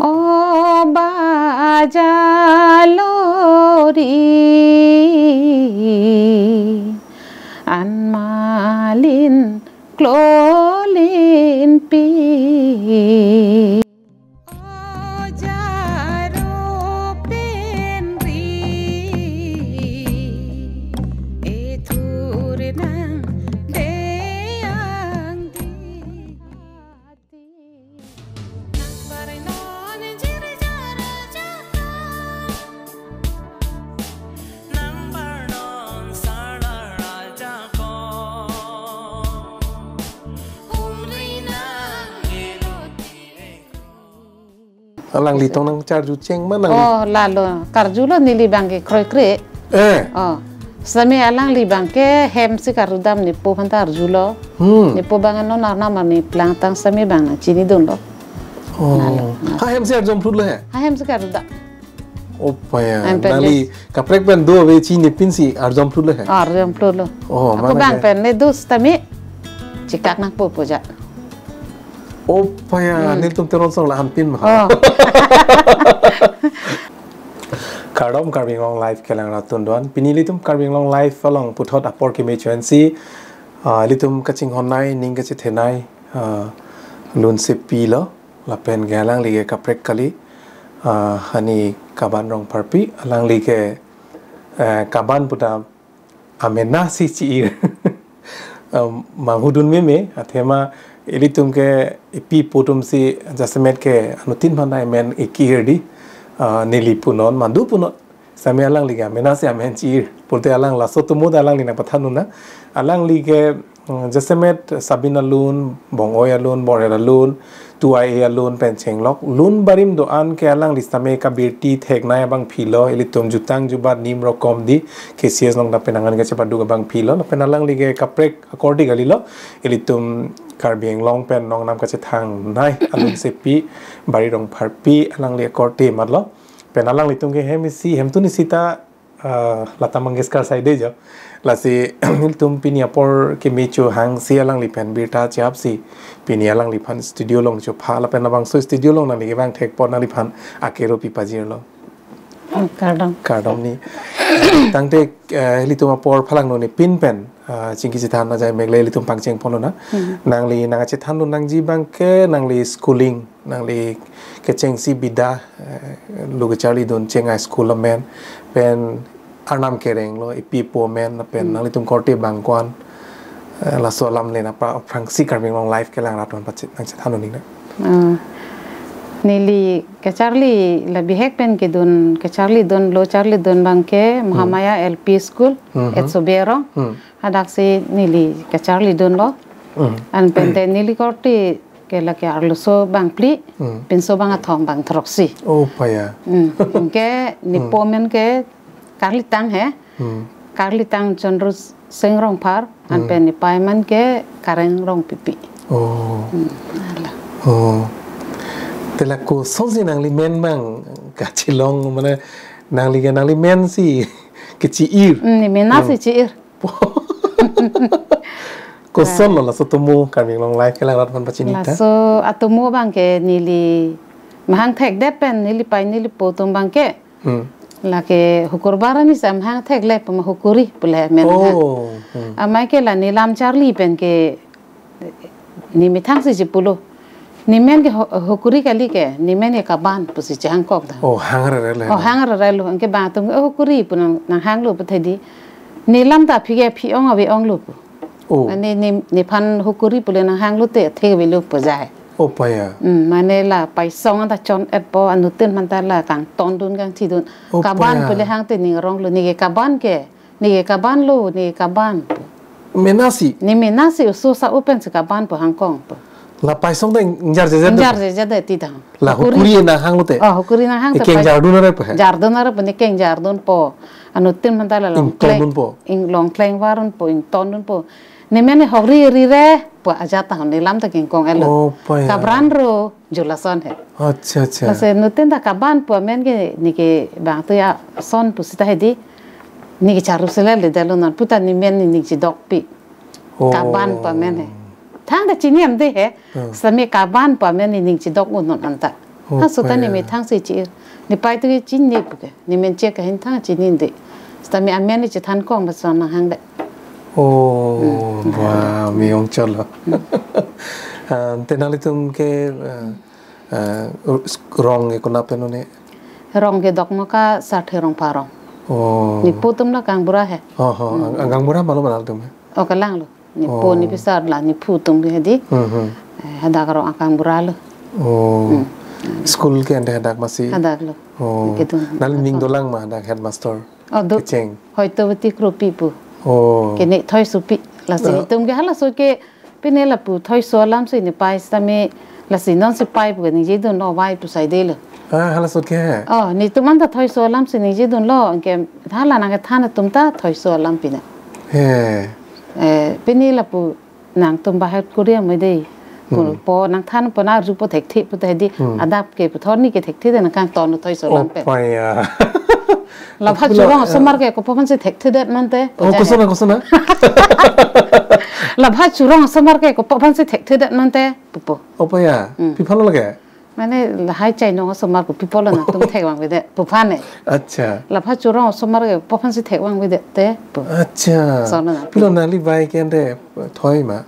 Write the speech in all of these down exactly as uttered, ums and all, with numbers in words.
O bajalori an malin klolinpi. O jaro penri ethur nang deyang di. Alangli tong nangcharju cheng ma nangli? Oh, lalo. Karjulo neli bang ke kroikre. Eh. Oh. Sami alangli bang ke hem si karjudam nepo aphan ta arjulo. Hmm. Nepo bang non arnam arni plangtang sami bang nangchinidunlo. Oh. Lalo. Ha hem si arjom phutlo he? Ha hem si karjudam. Oh, paya. Hem pen nangli kaprek pen do ave chinipin si arjom phutlo he? Arjom phutlo. Oh, ako mana bang ke? Pen ne dus tami chikak nangpo puja. Oh, paya, hmm. Nelitum Teron song la hampin ma. Oh. Kardom Karbi Anglong Live kelang rat tundon. Pini ilitum Karbi Anglong Live along puthot apor keme chuensi, ah, ilitum kachinghonnei, ning kachethenei, ah, Lunsepi lo, lapen ke alangli ke kaprek kali, ah, hani Kaban Rongpharpi, alangli ke, eh, Kaban puta amena si chi-ir. Em, manghudun meme, athema ilitum ke ipi po atum si jasemet ke anuttin aphan ta amen iki-ir di, ah, neli punon, madu punon. Sami alangli ke amena si amen chi-ir. Pulote alang laso atomo ta alangli nangpathan un na. Alangli ke, mm, jasemet Sabin alun, Bong-oi alun, Borhet alun, Tuai alun pen chenglok. Lun barim do-an ke alangli sitame kabirti theknei abangpi lo, ilitum jutang jubat nim rokom di, K C S along ta penang an kachepadu abangpi lo, lapen alangli ke kaprek akorte kalilo, ilitum Karbi Anglong pen nongnam kachethangnei, Lunsepi, Bari Rongpharpi, alangli akorte matlo, pen alanglitum ke hem isi, hemtun isi ta, ah, Lata Mangeshkar side jo. Lasi ilitum pini apor keme chu hangsi alangli pen birta chehapsi pini alangliphan studio along chopha lapen labangso studio along nangli kevang thekpon nangliphan akero pi pajirlo. Hmm, kardom. Kardom ni. Tangte, eh, ilitum apor phalangno ni pin pen, ah, chingki chethan ajai mek le ilitum pangcheng ponlo na. Hmm. Nangli nangchethan lo nangji bang ke nangli schooling nangli kechengsi bida, eh, lo kecharlidun cheng a-school amen, pen arnam kereng lo, ipi po amen, pen hmm. Nanglitum korte bang ko-an, eh, laso alam le nangpa aphrangsi Karbi Anglong Live kelang rat aphan pachit nangchethan un-e na. Ah, neli kecharli la bihek pen kedun, kecharlidun lo charlidun bang ke hmm. Mahamaya L P School, hmm. Etso Berong, hmm. Hadaksi neli kecharlidunlo, hmm. An pen te neli korte ke lake arloso bang phli, hmm. Pinso bang athong bang throksi. Oh, paya. Hmm. Anke nepo amen ke karlitang he. Hmm. Karlitang Chandra Sing Rongphar, an hmm. Pen nepai amen ke Kareng Rongpipi. Oh. Hmm. Ala. Oh. Te la kosonsi nangli men bang kachelong mane nangli ke nangli men si kechi-ir. Hmm, ne mena hmm. Si chi-ir. Kosonlo laso atomo Karbi Anglong Live kelang rat aphan pachini ta? Laso atomo bang ke neli mahang thekdet pen neli pai neli po atum bang ke. Hmm. Lake hukurbar arni si mahang thekle pama hukuri pule men ha. Oh. Hmm. Amei ke la nelam charli pen ke ne methang si chipulo. Ne men ke ho-, hukuri kali ke, ne men ke Kaban pusi chehangkok ta. Oh, hang rere le. Oh, hang rere lo. Anke bang atum, oh, hukuri pu nang, nanghanglo pu thedi. Nelam ta aphi ke aphi ong ave onglo pu. Oh. Ne, ne, nephan hukuri pule nanghanglo te, the avelo pu jai. Oh, paya. Hmm, mane la paisong ta chon-etpo anuttin aphan ta la kangtondun kangthidun. Oh, Kaban paya. Pule hang te ning ronglo ne ke Kaban ke. Ne ke Kaban lo, ne Kaban. Mena si? Ne mena si oso sa-o pen si Kaban pu hangkong pu. La paisong ta ingjar jeje. Ingjar jeje de ti dang. La hukuri. Hukuri nanghanglo te. Oh, hukuri nanghang te. Ikeng pai- jardun are pu he? Jardun are pu ne keng jardunpo. Anuttin aphan ta la long kleng. Ingtondunpo. Ing long kleng varunpo, ingtondunpo. Ne men ne hokri ri re pu ajat ta hon nelam ta kengkong-etlo. Oh, paya. Kabran ro. Julason he. Acha, acha. Lasi nuttin ta Kaban pu amen ke ne ke bang tu ya son pu sita hedi. Ne ke charu sila le dalo non puta ne men ne ning chidokpi. Oh. Kaban pu amen he. Thangta chini am de he. Hmm. Sami Kaban pu amen ne ning chidok un non anta. Oh, ha, so ta paya. Ne methang si chi-ir. Ne pai tu ke chinine pu ke. Ne men che kahin thang chinine de. Seta me amen ne chethan kong ba son nang hang de. Oh, hmm. Wah, me ong cholo. Hmm. Ah, te nanglitum ke, ah, ah, rong ke konat pen un-e? Rong ke Dokmoka Sarthe Rongpharong. Oh. Ne po atum la kangbura he. Oh, oh, hmm. Ang, ang kangbura ma lo ma nanglitum he? Oh, kalang lo. Ne po, oh, ne pisar la, ne phu atum ke hedi. Hmm, hmm. Eh, hadak rong akangbura lo. Oh. Hmm. School ke ante hadak masi? Hadak lo. Oh. Kedun. Nangli ning dolang ma hadak headmaster? Oh, do. Kecheng. Hoito beti Kropi pu. Oh. Ke ne Thoisopi. Lasi, eh, netum ke halaso ke pine lapu Thoiso alam si ne pai seta me lasi non si pai pu ke ningje dun lo vai pu sai de lo. Ah, halaso ke? Oh, netum anta Thoiso alam si ningje dun lo, ke hala nangkethan atum ta Thoiso alam pine. He. Eh, pine lapu nangtum bahar Korea me dei. Hmm. Po nangthan po na arju po thekthe pu ta hedi, hmm, adap ke puthot ne ke thekthe de nangkangton Thoiso alam pen. Oh, paya. Labha, pulo, churong, eh, osomar ke kopi aphan si thekthedet mante, oh, pu jane. Kosona, kosona? Labha churong osomar ke kopi aphan si thekthedet mante, pupo. Oh, paya. Hmm. Pi aphan lo lake? Mane lahai chainong osomar kopi apotlo nangtum thekvangvedet pu aphan ne. Acha. Labha churong osomar ke kopi aphan si thekvangvedet te pu. Acha. Sona na. Pilo nangli bai ke ante thoi ma?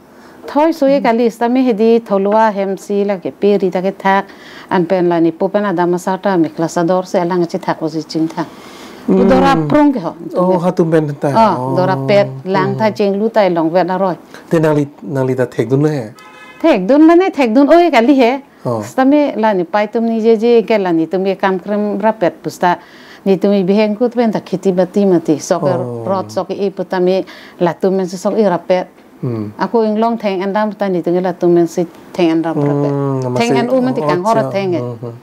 Thoiso-e kali, seta me hedi Tholoa hem si lake pe ri ta kethak. Anpen la ne po pen adam asar ta mekhela chador si alang chethak pusi chingthang. Hmm. Pu dora prong ke ho. Oh, hatum pen ta. Ah, oh, dora pet, lang ta, hmm, chenglu ta ilong vet aroi. Te nangli, nangli ta thekdun he? Thekdun mane thekdun oi kali he. Oh. Seta me la ne pai atum ningjeje ke la netum ke kam krem rapet pu seta netum ke bihek kut pen ta kheti bati mati sok, oh, rot sok-e pu ta me latum men si sok-e rapet. Hmm. Ako inglong theng endam ta netum ke latum men si theng endam rapet. Hmm, theng en-u mati, oh, kanghor, acha, theng e. Hmm, hmm.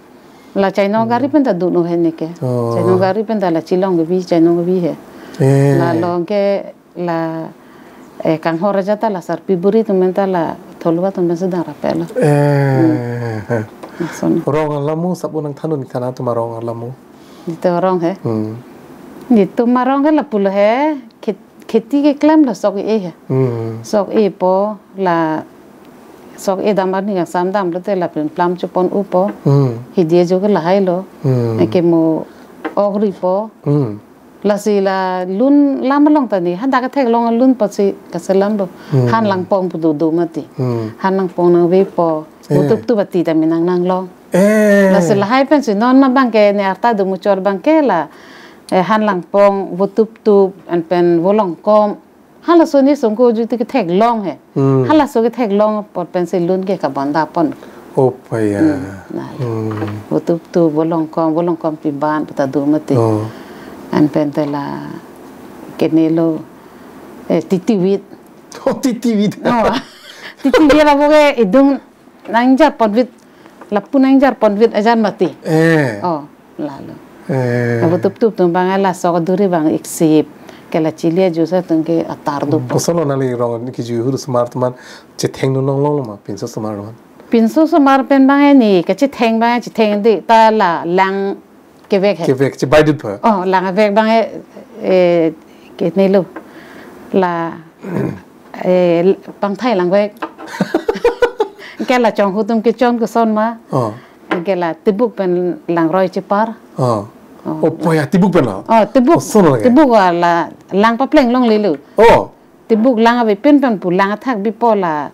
La chainong, hmm, gari pen ta dun-o he ne ke. Oh. Chainong gari pen ta la chilong kebi, chainong kebi he. Eh. La long ke la, eh, kanghor ajat ta la sarpi buri atum pen ta la Tholoa atum pen si dang rapet lo. Eh. Hmm. Lason. Rong arlamo sabo nangthandun, ne than atum arong arlamo? Netum arong he? Hmm. Netum arong ke lapulo he, khet-, kheti keklem lo sok-e he. Hmm. Sok-e po la, sok-e dam arni kangsam damlote lapen plam chepon-u po. Hmm. Hidi ajo ke lahai lo. Hmm. Eke mo ok ri po. Hmm. Lasi la lun lam along ta ne, hadak ketheklong lun apotsi kaselam lo. Hmm. Han Langpong pu dodo mati. Hmm. Han Langpong nangve po. Eh. Votuptup ati ta me nang nanglong. Eh. Lasi lahai pensi non abang ke ne arta do muchot abang ke la, eh, Han Langpong, Votuptup, anpen Volongkom. Halaso ne songko ju ti ketheklong he. Hmm. Halaso ketheklong apot pensi lun ke kabonda pon. Oh, paya. Hmm, na. Hmm. Votuptup, Volongkom, Volongkom pi ban pu ta do mati. Oh. Anpen te la kene lo, eh, Titiwit. Oh, Titiwit. Oh. Titiwit la bo ke idung nangjar ponvit, lapu nangjar ponvit ajan mati. Eh. Oh, lalo. Eh. Votuptup atum abang la sok aduri abang iksip. Ke la chili ajo sa atum ke atar do po. Koson lo nangli rong kejui ahut osomar atum aphan chethengdun longlong lo ma, pinso osomar atum aphan? Pinso osomar pen abang ne, kachetheng abang chetheng de ta la lang kevek he. Kevek, chebaidun pha. Oh, lang kevek abang, eh, eh, kene lo. La, eh, pangthai langvek. Ke la chonghu atum kechon koson ma. Oh. Ke la tibuk pen langroi chepar. Oh. Oh. Oh, paya tibuk pen lo? Oh, tibuk. Koson lo ke? Tibuk la lang papleng longle lo. Oh. Tibuk lang ave pin pen pu lang athak bipo la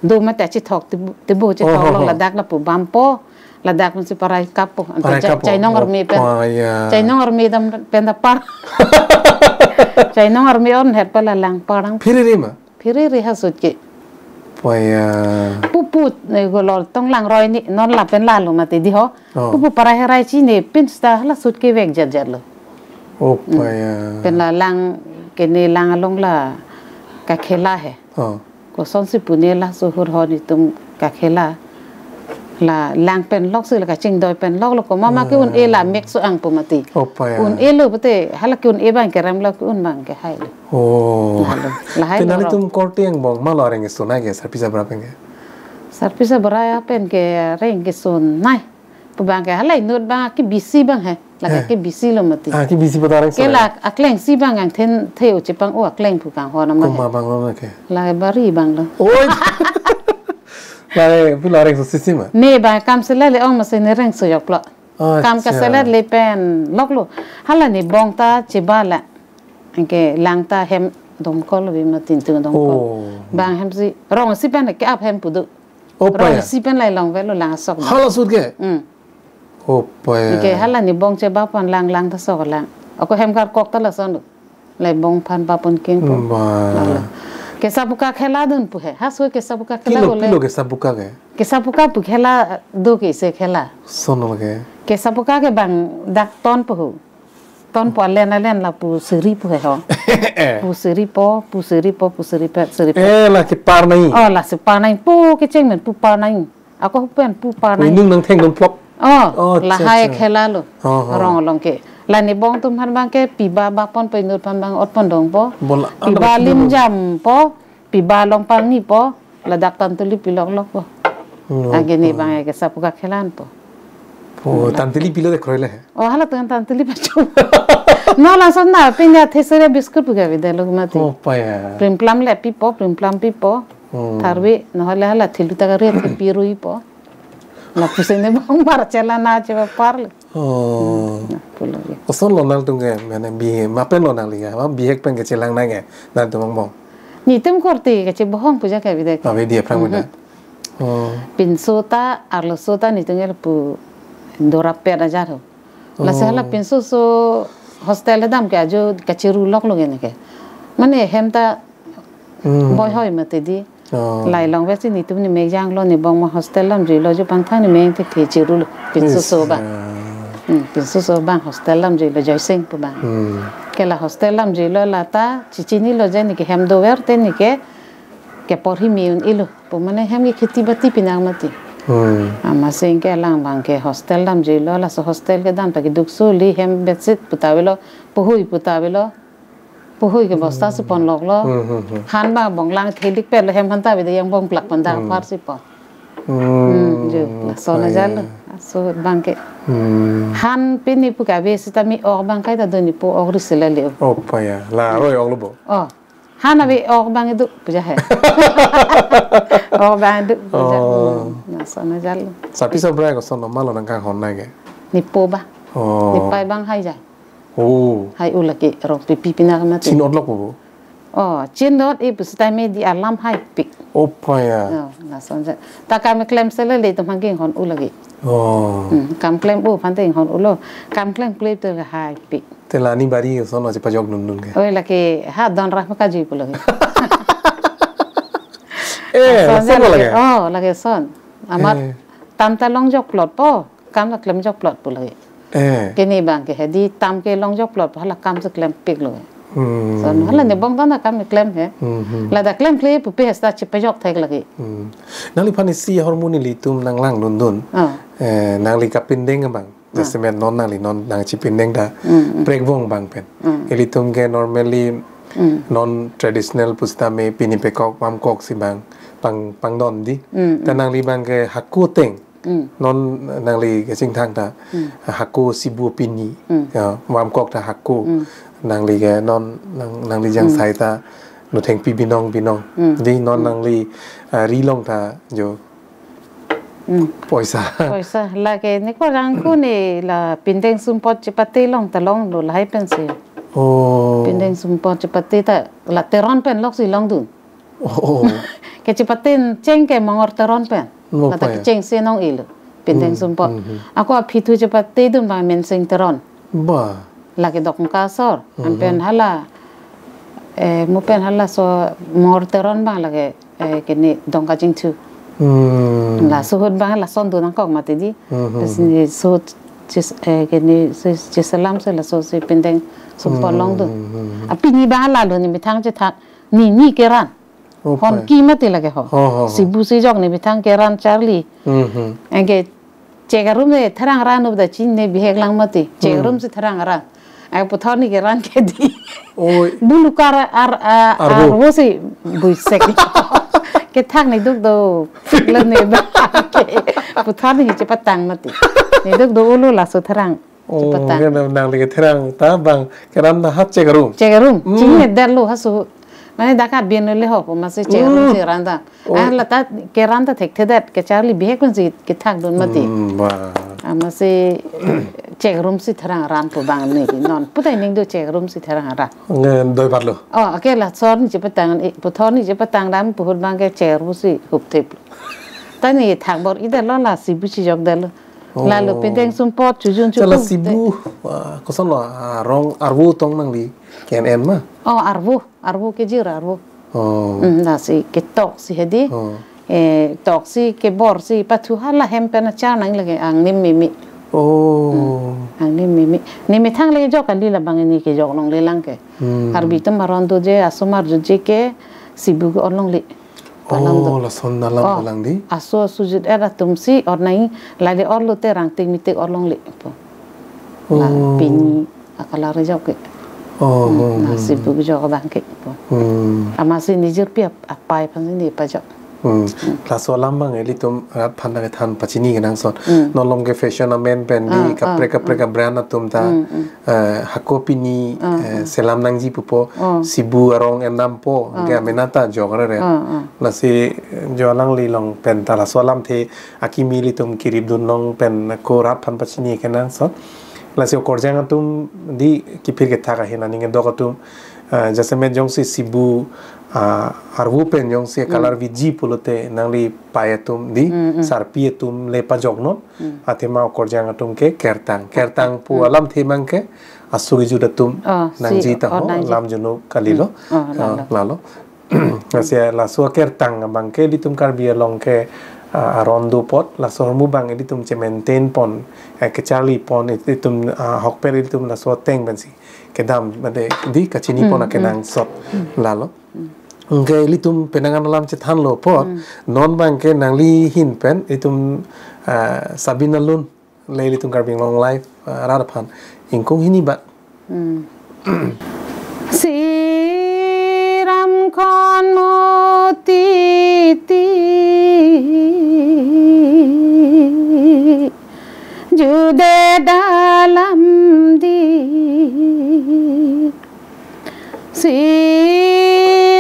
do mati, chethok tibuk, tibuk chethok, oh, lo, oh, oh, ladak lapu bampo, ladak pensi parai kappo. Ante parai chai-, kappo. Chainong, oh, army pen. Oh, ya. Chainong army dam pen ta par. Chainong army on het pa la lang parang. Phiri ri ma? Phiri ri ha sut ke. Oh, ya. Pupu, ne golol tong langroi ne non lapen lalo mati di ho. Oh. Pupu parai herai chine pin seta hala sut kevek jat jat lo. Oh, hmm, paya. Pen la lang, kene lang along la kakhela he. Oh. Kosonsi pu ne laso ahut ho netum kakhela. La lang pen lok si la kachingdoi pen lok lo, komat ma ke-un-e la, ah, mek so ang pu mati. Oh, paya. Un-e lo pute, hala ke-un-e abang kerem lo, ke-un abang kehai lo. Oh. Lalo. Lahai lo. Te nanglitum korte angbong ma lo areng keso nai ke, sarpi sabra pen ke? Sarpi sabra pen ke areng keso nai. Pu abang ke halai inut abang ke bisi abang he. Lake, eh, ke bisi lo mati. Ah, ke bisi pada areng ke so la akleng si abang angthen the-o chepang-o akleng pu kanghon amat. Komat abang lo ke? La bari abang lo. Oi. Kare pulo rengso sisi ma? Ne ba kam selet le ong masi ne rengso joklo. Kam Acha. kaselet le pen loklo. Hala ne bong ta cheba la. Anke lang ta hem Domkol bi ma Tintung Domkol. Oh. Bang hem si rong si pen ke ap hem pu do. Oh, Rong paya. si pen lai long velo lang sok. Hala sut ke? Hmm. Oh, paya. Anke hala ne bong cheba pon lang lang ta sok lang. Ako hem karkok ta lason. Lai bong phan ba pon king po. Ba. Hala. Kesa puka khela dun pu he. Haso kesa puka khela Pilo, ole. pilo kesa puka ke? Kesa puka pu khela do ke se khela. Sono ke. Kesa puka ke bang dak ton pu hu. Ton pu alen alen la pu siri pu he ho. Pu siri po, pu siri po, pu siri pe, siri pe. Eh, la ke par nai. Oh, la si par nai. Pu kecheng men pu par nai. Ako pen pu par nai. Inung nang theng dong plop. Oh, Oh, la acha, hai acha. khela lo. Oh, oh. Rong along ke. La ne bong atum phan bang ke piba ba pon pe inut phan bang ot pon dong po. Bola, Piba ano lim dong? jam po. Piba long pal ni po. Ladak tan tuli pilok lok po. Oh, Anke ne oh. bang ke sapu ka khelan po. Oh, tan tuli pilo de kroile he. Oh, hala tan tan tuli pachu. No lason na pinya thesere biscuit pu gavi de lo mati. Oh, paya. Plim plam le pipo, plim plam pipo. Hmm. Tharve, no hala hala thilu ta kare the pirui po. Lapusi ne bong mar chela na cheba par le. Oh. Na, pulo ye. Koson lo nangtum ke, mane bihek, ma pen lo nangli ya, ma bihek pen kechelang nang ke, nangtum angbong. Netum korte kachebohong pu ja ke bidek. Ave dia phrang Mhm. beda. Oh. Pinso ta, arloso ta netum ke pu dora pet aja tho. Lasi Oh. hala pinso so hostel dam ke ajo kachiru lok lo gene ke. Mane hem ta Hmm. boi hoi mati di. Oh. Lai long vesi netum ne mek janglo ne bong ma hostel lam juilo jo pangthang ne mek te ke chiru lo. Pinso Yes, so ba. ah. Hmm, pinso so bang hostel lam juilo Joysing pu bang. Hmm. Ke la hostel lam juilo la ta chichinilo je ne ke hem dover te ne ke ke porhi mi un-elo. Pu mane hem ke kheti bati pinang mati. Hmm. Amatsi ke lang bang ke hostel lam juilo laso hostel kedam ta keduk suli hem bedsheet pu ta avelo, puhui pu ta avelo. Puhui ke bosta si pon lok lo. Hmm, hmm, hmm. Han ba bong lang thelik pet lo hem han ta bida yang bong plak pon da Hmm. par si pon. Hmm. Hmm, jo, lason Paya. aja lo. Laso bang ke. Hmm. Han pini pu ka be sita mi ok bang kai ta doni pu ok ri sila le. Oh, paya. La roi ok lo bo. Oh. Han ave ok bang idu pu ja he. Ok bang idu pu ja. Oh. Hmm, lason aja lo. Sapi sobrai koson lo ma lo nangkanghon na ke. Nepo ba. Oh. Nepai bang hai ja. Oh. Hai u lake rong pipi pina kama ti. Chin otlok po. Oh, chin dot e pusi time di alam hai pik. Oh, paya. Oh, lason ja. Ta kam klem sele le tum hangking hon u lagi. Oh. Hmm, kam klem u phante hon u lo. Kam klem klem te hai pik. Te la ni bari sono chepajok nun nun ke. Oi lake ha don rah maka jui pu lagi. Eh, Lason lason ja lo lake. lake. Oh, lake son. Amat Eh. tam ta long jok plot po. Kam ta klem jok plot pu lagi. Eh. Kini bang ke hedi tam ke long jok plot hala kam si klem pik lo. Hmm. Son hala ne bong ta na kam ne klem he. Hmm, hmm. Lada klem kle pupe hesta chepajok thek lagi. Hmm. Nangliphan isi ahormu nelitum nanglang dundun. Ah. Eh, nangli kapindeng abang. Ah. Testament non nangli non nangchipindeng ta. Hmm, hmm. Prekvong bang pen. Hmm. Ilitum ke normally Hmm. non traditional pusitame pini pekok vamkok si bang pang pangdon di. Hmm, Ta hmm. nangli bang ke hako ateng. Mm. Non nangli kachingthang ta, Mm. hako sibu pini. Mm. Ya, vamkok ta hako. Mm. Nangli ke non nang, nangli jang Mm. sai ta nuthengpi binong binong. Mm. Di non Mm. nangli, ah, ri long ta jo. Mm. Poisa. Poisa. Lake ne ko rang ko ne la pindeng sumpot chepate long ta longlo lahai pensi. Oh. Pindeng sumpot chepate ta la Teron pen lok si longdun. Oh. Kechipate cheng ke Mongor Teron pen. Mo Kata pa ya. kecheng se nong ilo. Pindeng Hmm, sumpot. hmm, hmm. Ako aphi thu chepate dun bang Mensing Teron. Ba. Lake dok ka asor. Hmm. Anpen hala. Eh, mo pen hala so Mongor Teron bang lake, eh, kene Dongka Jingthu. Hmm. Laso ahut bang lason dun nangkok mati di. Hmm, hmm, Terus hmm. ne so chis, eh, kene si chiselam si laso si pindeng sumpot Hmm, longdun. hmm, hmm. Apini bang lalo ne methang chethak. Ni ni keran. Oh, Hon pai. ki mati lake ho. Ho, ho, ho. Sibu sijok ne methang keran charli. Hmm, hmm. Anke chek arum ne therang ran up da chin ne bihek lang mati. Chek Hmm. arum si therang ran. Ai puthot ne keran ke di. Oi. Bulu kar ar, a, Arvo. arvo si buisek. Kethak ne duk do. Lem ne ba. Ke puthot ne chepatang mati. Ne duk do ulu laso therang. Oh, Chepatang. Kan nangli ketherang ta bang keran ta hat chek arum. Chek arum. Hmm. Chini der lo haso. Mane dak abin le hop, amatsi chek room si randam. Oh. Ah, lata kerandam thekthedet, kecharli bihek pensi kethakdun mati. Hmm, ba. Amatsi chek room si therang ran pu abang neli non. Puthot ning do chek room si therang ran. Nge doi parlo. Oh, okay, laso arni chepatang, eh, puthot arni chepatang dam pu ahut abangke chek room si hupthip. Ta neli thakbor-idetlo, la Sibu chejokdetlo. Oh. Lalo pindeng sumpot chojun chojun. Chala Sibu, ah, kosonlo, ah, arong arvo tong nangli ke-en ma? Oh, arvo, arvo kejir arvo. Oh. Hmm, lasi ketoksi hedi. Oh. Eh, toksi kebor si pathu hala hem pen achar nang lake angnim mimi. Oh. Hmm, angnim mimi. Ne methang le jok kali, labang neli kejok longlelang ke. Hmm. Karbi atum aron doji, asomar doji ke Sibu ke-on longle. Palang do. Oh, lason alam. Oh, palang di? Aso aso jut-et atum si on nang, lale onlote rangtik mitik on longle pu. La, oh, pini akalar jok ke. Oh, hmm, oh, na, oh, Sibu jok abangke pu. Hmm. Amatsi nejirpi ap-, apai aphansi ne pajok. Hmm. Hmm. Laso alam abang ilitum rat aphan nangthan pachini kenangsot. Hmm. Non along ke fashion amen pen di, ah, kaprek, ah, kaprek, ah, a-brand atum ta. Hmm, hmm. Eh, hako pini, ah, eh, ah, selam nangji pupo, ah, Sibu arong endampo, ah, ke amenata jok rere. Ah, ah. Lasi, eh, jo alangli along pen ta laso alamthe akimi ilitum keripdun long pen ako rat aphan pachini kenangsot. Lasi okorjang atum di kiphir kethak ahin aning kedok atum, eh, jasemet jongsi Sibu, ah, arvo pen jongsi, hmm, color viji pulote nangli pai atum di, hmm, hmm, sarpi atum le pajoknon. Hmm. Athema okorjang atum ke kertang. Kertang pu, hmm, alamthe abangke aso kejut atum, oh, nangji si, ta, oh, ho, nangji. Lam junuk kalilo. Hmm. Oh, ah, lalo. Lalo. Lasi laso kertang abangke ilitum Karbi along ke, ah, aron do apot, laso ahormu abang ilitum che-maintain pon, eh, kecharli pon, ilitum, ah, ahokpet ilitum laso ateng pensi kedam, mate di kachini pon, hmm, akenangsot, hmm, lalo. Hmm. Anke ilitum penang an alam chethanlo apot, hmm, non abangke nangli ahin pen ilitum, ah, Sabina Lun le ilitum Karbi Anglong Live, ah, rat aphan ingkung hini ba. Hmm. Si Ramkon mo titi jutdet alam di. Si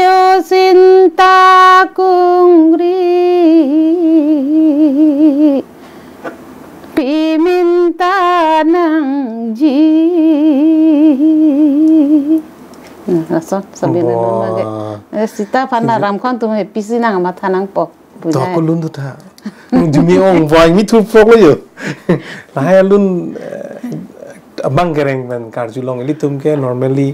o Sinta Kungri piminta nangji. Hmm, laso, Sabina Lun lake. Wah. Eh, seta aphan, kiji, Ramkon atum he pisi nangmatha nangpo. Puja. To ako lun thu tha. Jumi ong, boy, mi thu pok lo yo. Lahai alun, eh, abang kereng pen karjulong, ilitum ke normally,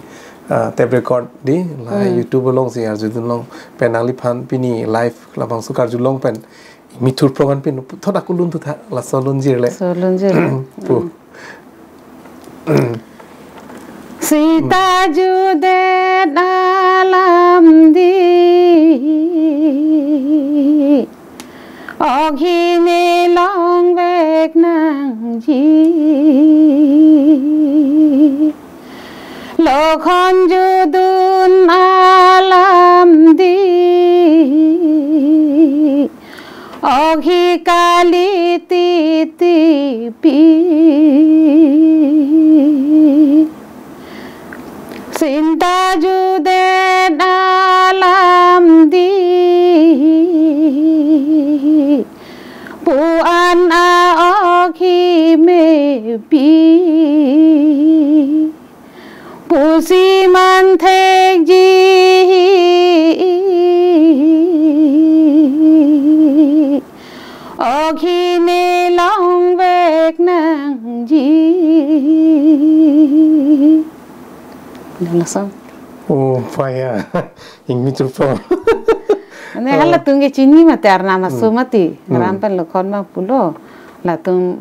ah, tape record di, lahai, hmm, YouTube alongsi arjudun long pen nangliphan pini live labangso karjulong pen mi thur program pen, puthot ako lun thu tha, laso lun jirle. So lun jirle. Pu. Hmm. Seta jutdet alam di, ok hini longvek nangji. Lokhon jutdun alam di, ok hi kali titi pi. Sinta jutdet alam di, pu-an a-ok hi mepi pusi manthekji. Ok hini longvek nangji. Langsung. Oh, paya. Ingmi trupo. Mane, oh, halatum ke chini mati arnam aso, hmm, mati. Hmm. Ram pen Lokhon ma pulo. Latum,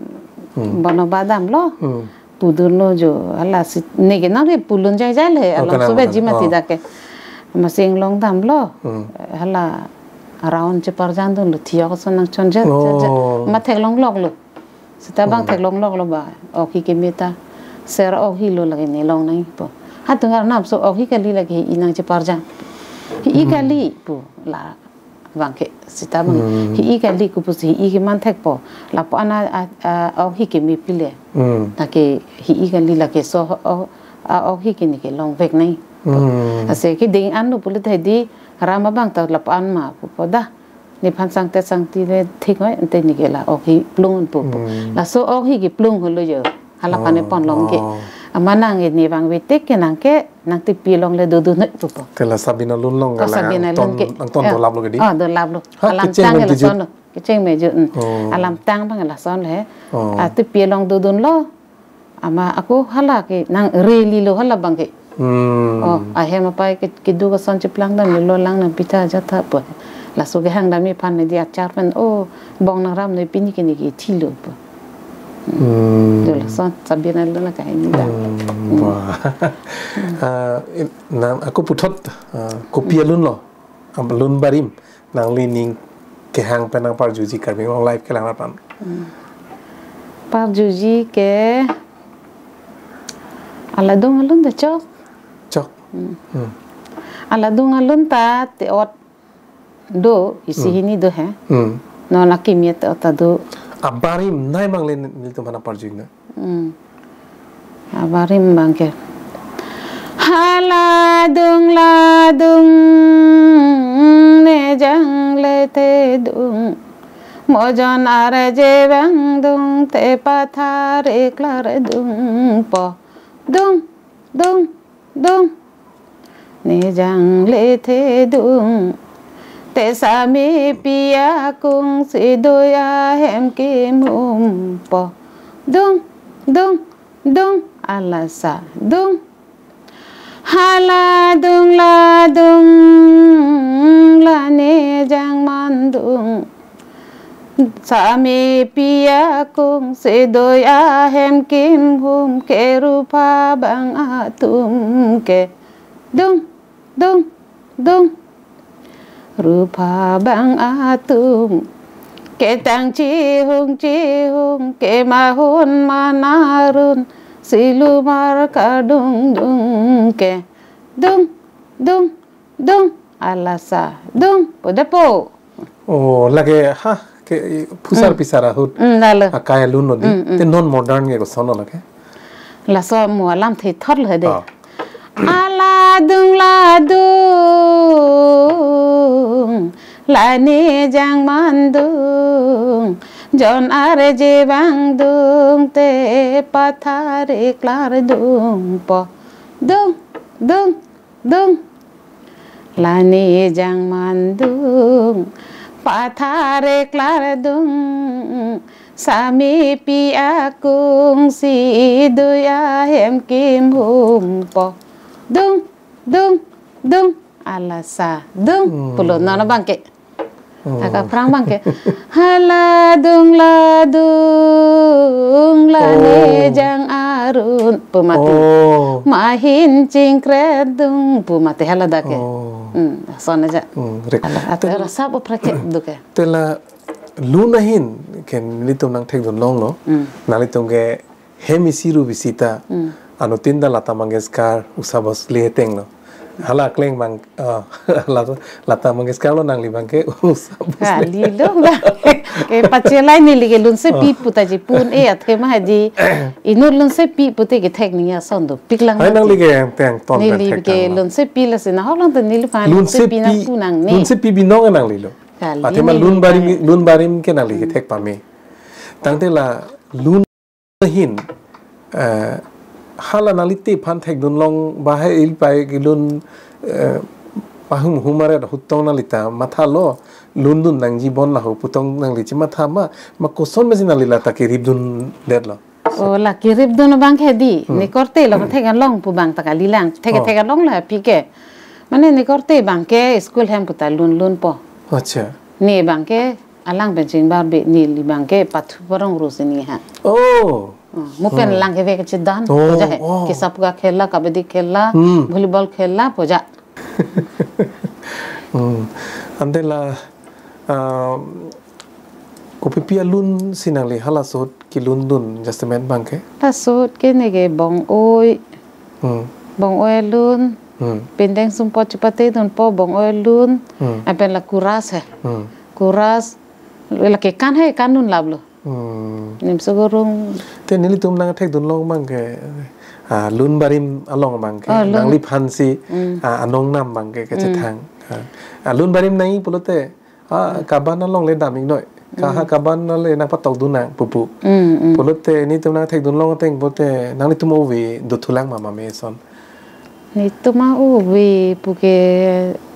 hmm, bono badam lo. Hmm. Pudun lo jo, hala si, neke nang ke pulun jaijai le, oh, along kenang, suve kenang, ji mati, oh, dak ke. Amatsi inglong damlo. Hmm. Hala round cheparjandunlo, thiyok ason nangchonjet, chonjet. Oh. Amat theklongloklo. Seta abang, hmm, theklongloklo ba, ok hi keme ta. Sir ok hilo lake ne long nangpo. Hatung arnam so ok hi kali lake hi-i nangcheparjan. Hi-i, hmm, kali pu la. Abangke, seta abang, hmm, hi-i kali kopusi hi-i keman thekpo. Lapu-an a, a, a, ok hi keme pile. Hmm. Lake hi-i kali lake so, o, a, ok hi ke neke longvek nang. Hmm. Lasi keding an lo pulote hedi ram abang ta lapu-an ma pupo da. Nephan sangtet sangti le thik noi, ante neke la ok hi plung un pupo. Hmm. Laso ok hi keplung holo jo. Hala aphan Oh, epon long ke. Oh. Amat nang ne bang vetek ke nang ke nang tepi along le dodun noi pupo. Te la Sabina alun along Oh, ke la Sabina angton, alun ke. Angton Ya. Dolap lo ke di? Oh, dolap lo. Ha, Alam kecheng tang man ke kejut. Lason lo. Kecheng mejut. Hmm. Oh. Alam tang abang lason le. Oh. Ah, tepi along dodunlo. Amat ako hala ke nang reli lo hala abang ke. Hmm. Oh, ahem apai ke, keduk ason cheplang dam lo lang nang pitha jatha po. Laso kehang dam aphan ne di achar pen, oh, bong nang ram noi pini ke neke thilo po. Hmm. Do lason Sabina alun la kahini dam. Hmm, Hmm. Wah. Ah, in-, nang ako puthot, ah, kopi alun lo. Am lun barim. Nangli ning kehang pen nang parjuji Karbi Anglong Live kelang aphan. Hmm. Parjuji ke aladung alun ta chok. Chok. Hmm. Hmm. Aladung alun ta te-ot do isi Hmm. hini do he. Hmm. Non akimi te-ot ta do. Abarim nai mang le nelitum aphan parjuji na. Hmm. Abarim abang ke. Hala dung la dung ne jang le the dung. Mo jon arje abang dung te pathar eklar dung po. Dung, dung, dung. Ne jang le the dung. Te sami pi akung si doi ahem kimhum po. Dung, dung, dung, alasa, dung. Hala dung la dung, la ne jang man dung. Sami pi akung si doi ahem kimhum ke rupa abang atum ke. Dung, dung, dung. Rupa abang atum ke tang chihung chihung ke mahun manarun silumar kadung dung ke. Dung, dung, dung, alasa, dung, po da po. Oh, lake, ha, ke, i, phusar Hmm. pisar ahut. Hmm, lalo. Akai alun lo di. Hmm, hmm. Te non modern ke koson lo lake? Laso mo alam thethot lo de. Ah. Ala dung la dung, la ne jang man dung, jon arje abang dung te pathar eklar dung po. Dung, dung, dung. La ne jang man dung, pathar eklar dung, sami pi akung si doi ahem kimhum po. Dung, dung, dung, alasa, dung. Hmm. Pulo non abang ke. Oh. Aka aphrang abang ke. Hala dung la dung, la ne Oh. jang arun pu mati. Oh. Mahin chingkret dung pu mati hala dak ke. Oh. Hmm, son aja. Hmm, rik. Hala, ate Te- rasa apa prake duk ke. Te la lun ahin ke nelitum nang thekdun longlo. Hmm. Nanglitum ke hem isi ru isi ta. Hmm. Anuttin ta Lata Mangeshkar, Usha Bhosle heteng lo. Hala kleng abang, ah, Lata, Lata Mangeshkar lo nangli abang ke Usha Bhosle. Kali lo abang. Ke pachelai neli ke lunsepi Oh. pu ta ji pun e athe ma haji. Inut lunsepi pute kethek ning ason dopik lang Hai ma nangli ji. Ke teng ton Neli pen thek ke tang lo. Lunsepi lasi na holong ta neliphan Lunsepi, lunsepi nang pu nangne. Lunsepi binong nangli lo. Kali Athe ma neli lun barim, ke. Lun barim ke nangli Hmm. kethek pame. Tangte la lun ahin, eh, hala nanglite aphan thekdun long bahai ilpai kelun, eh, pahum humare hutong nangli ta mathalo, lundun nangji bon lahu putong nangli chematha ma, ma koson mesi nangli lata keripdun detlo. Oh, la keripdun abang ke di, Hmm. ne korte lo thek along pu abang ta kali lang, thek Oh. thek along la pi ke. Mane ne korte abang ke school hem pu ta lun lun po. Acha. Ne abang ke alang pen chingbar be neli abang ke pathu parong ru sini ha. Oh. Hmm, mo pen Hmm. lang ke ve ke chedan. Oh, Ko ja he. Oh. Ke sap ka khela, kabaddi khela, Hmm. volleyball khela, po ja. Hmm. Ante la, ah, kopipi alun si nangli hala sot kelundun jasemet abang ke? Hala sot ke ne ke bong-oi. Hmm. Bong-oi alun. Hmm. Pindeng sumpot chepate dunpo bong-oi alun. Hmm. Lapen la kuras he. Hmm. Kuras. Lake kan he kan nun laplo. Hmm. Nimso Gurung. Te nelitum nangthekdun long abang ke, ah, Lun Barim along abang ke, Oh, Lun. nangliphan si, Hmm. ah, anong nam abang ke, Hmm. kachethang. Ah, ah, Lun Barim nangji pulote, ah, Hmm. kaban along le dam-iknoi. Kaha Hmm. kaban le nangpatokdun nang pupu. Hmm, hmm. Pulote nelitum nangthekdun long ateng pulote, nanglitum ove dothulang ma mame ason. Nelitum ove puke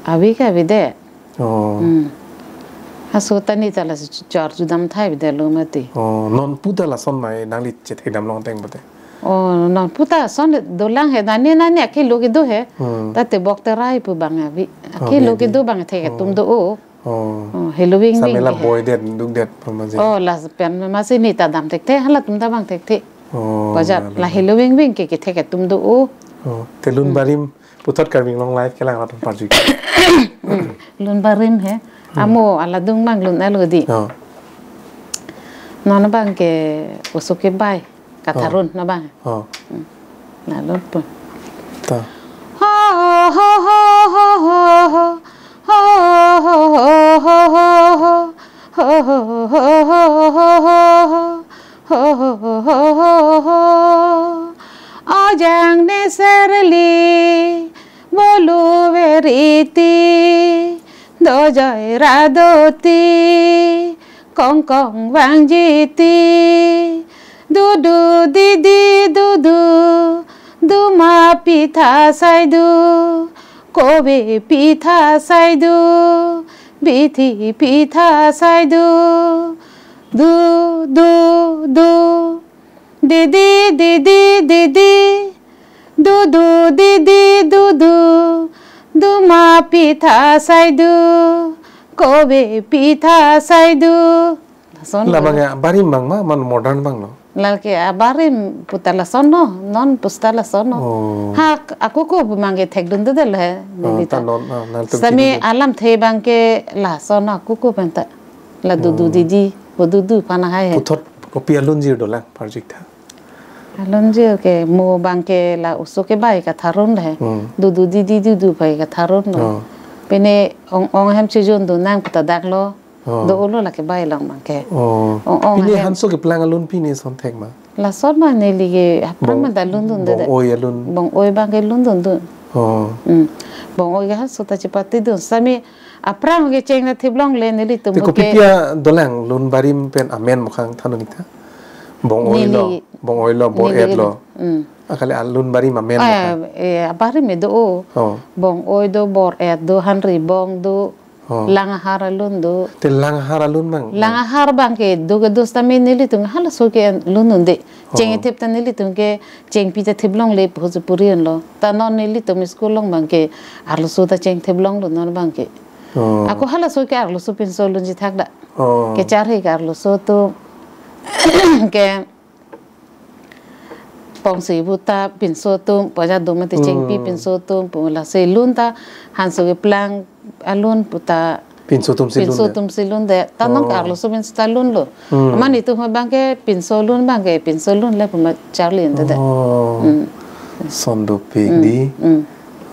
ave ke avedet. Oh. Hmm. Haso ta neli ta la chor chudam thai avedet lo mati. Oh, non pu ta lason ma nangli chethekdam long ateng pulote. Oh, non pu ta son dolang he, nani nani akhei lo kedo he. Hmm. Tate bok terai pu abang ave. Oh, Akhei lo ave. kedo abang thek Oh. atum do-o. Oh. Oh, heloving ving Samela ke he. boy det, duk det, pama je. Oh, lapen masi neli ta dam thekthe, halatum ta abang thekthe. Oh, Bajar, lalo. la heloving ving ke kethek atum do-o. Oh, te Lun Hmm. Barim, puthot Karbi Anglong Live kelang atum parju. Hmm. Lun Barim he. Hmm. Amo aladung abang lun alo di. Oh. Non abang ke oso kebai. Katharun Oh. non abang. Oh. Hmm. Lalo pu. Ta. Ho, ho, ho, ho, ho, ho. Ho, ho, ho, ho, ho, ho. Ho, ho, ho, ho, ho, ho. Ho, ho, ho, ho, ho, ho, ho. Ojang ne serli, bolu veriti, dojoi radoti, kongkong vangjiti, dudu didi dudu, duma pitha saidu, kove pitha saidu, bithi pitha saidu, du, du, du, didi, didi, didi, dudu, didi, dudu, duma pitha saidu, kove pitha saidu. Lason Labang lo. ya, abarim abang ma, man modern abang lo. Lake abarim puta lason lo, non pusta lason lo. Oh. Ha, ako ko abang ke thekdun dodel he, Oh, neli ta ta. non, ah, nangtum Sami thekdun. alamthe abang ke lason lo, ako ko pen ta. La dudu Oh. didi, bo dudu aphan lahai he. Puthot kopi alunjir dolang, parjik tha. Alunjir ke mo abang ke la oso kebai katharun he. Hmm. Dudu didi dudu bai katharun lo. Oh. Pine ong ong hem chejun do nang puta dak lo. Oh. Do-o lo lake bai along abang ke. Oh. Ong ong Pine hem. hanso keplang alun pine son thek ma. Lason ma neli ke aphrang Bong, ma ta lundun bong dede. oi alun. Bong oi abang ke lundun dun. Oh. Hmm. Bong oi ke hanso ta chepatidun. Sami aphrang ke cheng na thip longle nelitum Te ke. kopi pia dolang Lun Barim pen amen mukhang than-un-ik tha. Bong oi lo, Neli, bong oi lo, bor neli et ke. lo. Hmm. Akale alun barim amen Eh, mukhang. eh, abarim me do-o. Oh. Bong oi do, bor et do, hanri bong do. Oh. Lang ahar alun do. Te lang ahar alun abang. Lang ahar abang ke do kedo sami nelitum halaso ke lundunde. Cheng Oh. ethip ta nelitum ke chengpi ta thip longle Bhojpuri an lo. Ta non nelitum school along abang ke arloso ta cheng thip longlo non abang ke. Oh. Ako halaso ke arloso pinso lunji thak da. Oh. Kecharhe ke arloso atum ke pongsi buta pinso atum, paja do mati chengpi Hmm. pinso atum, pu lasi lun ta hanso keplang alun puta Pinso atum si lun pinso de. atum si lun de. Ta non Oh. ke arloso pinso ta lun lo. Hmm. Amat nelitum abang ke pinso lun abang ke pinso lun le puma charli ente de. Oh. Hmm. Son dopik Hmm. di. Hmm.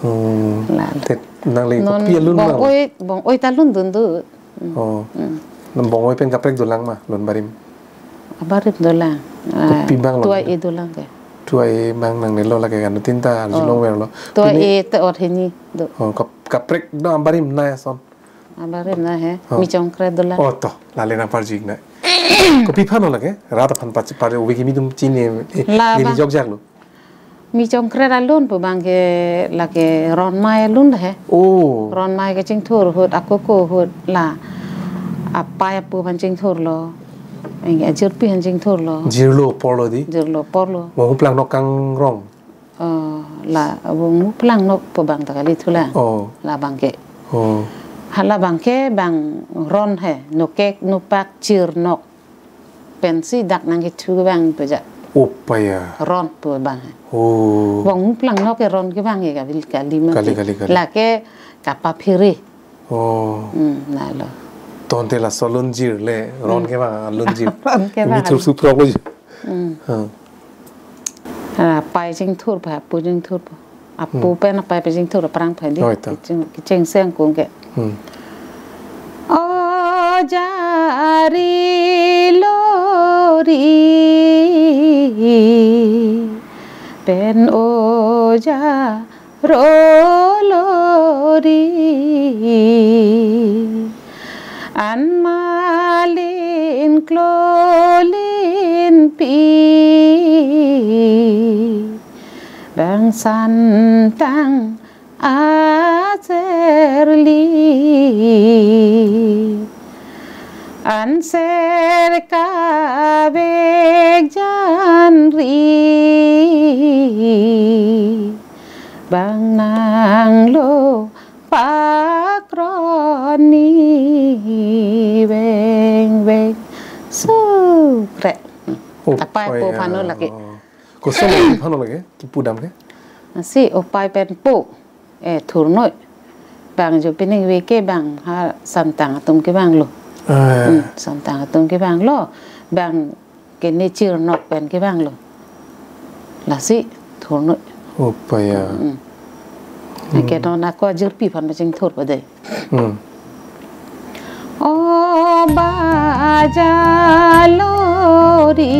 Hmm. La. Te nangli Non kopi alun bong abang. oi, bong oi ta lundun do. Hmm. Oh. Hmm. Nang bong oi pen kaprek dolang ma, Lun Barim. Abarim dolang. Ah, Kopi abang lo. tua e dolang ke. Tua e abang nangne lo lake kan tin ta arjulong Oh. ver lo. Tua Pine e te or hini do. Oh, kap-, kaprek do abarim na ason. Abarim na he. Oh. Michongkret dolang. Oh, to, lale nangparjik na. Kopi aphan lo lake, rat aphan pachi pari ove kimi atum chini, eh, La neli abang. jok jak lo. Michongkret alun pu abang ke lake ronmai alun he. Oh. Ronmai kachingthur ahut, akoko ahut la. Apai apo aphan chingthur lo. Anke ajirpi aphan chingthur lo. Jirlo apor lo di. Jirlo apor lo. Mo huplang nok kangrong. Oh, la, abang huplang nok pu abang ta kali thulang. Oh. Labang ke. Oh. Halabang ke abang ron he, nokek, nopak, chir nok. Pensi dak nangkethu abang pu ja. Opaya. Ron pu abang. Oh. Bong huplang nok ke ron ke abang ke kali, kali mati. Kali, kali, kali. Lake kapaphiri. Oh. Hmm, lalo. Tangte laso lunjir le, ron Hmm. ke abang lunjir. Ron ke abang. Mithur suprok lo. Hmm. Ha. Ah, pai chingthur pa, pu chingthur pa. Apo Hmm. pen apai pen chingthur aphrang pa di. Oh, ito. Ching, ching seng kung ke. Hmm. O jari lo. ri pen oja rolo ri. An malin klolinpi bang santang aserli. An ser kavek janri bang nanglo pakroni veng veng sukre. Oh, apai po ya. Phano lake. Koson po phano lake? Kipu dam ke? Lasi opai pen po. Eh, thurnoi. Bang jo pining veke bang ha santang atum kevanglo. Ah. Hmm, santang atum kevanglo. Bang kene chirnok pen kevanglo. Lasi thurnoi. Opai ya. Hmm. Hmm. Ke non ako ajirpi phan maching thur padai. Hmm. O baja lori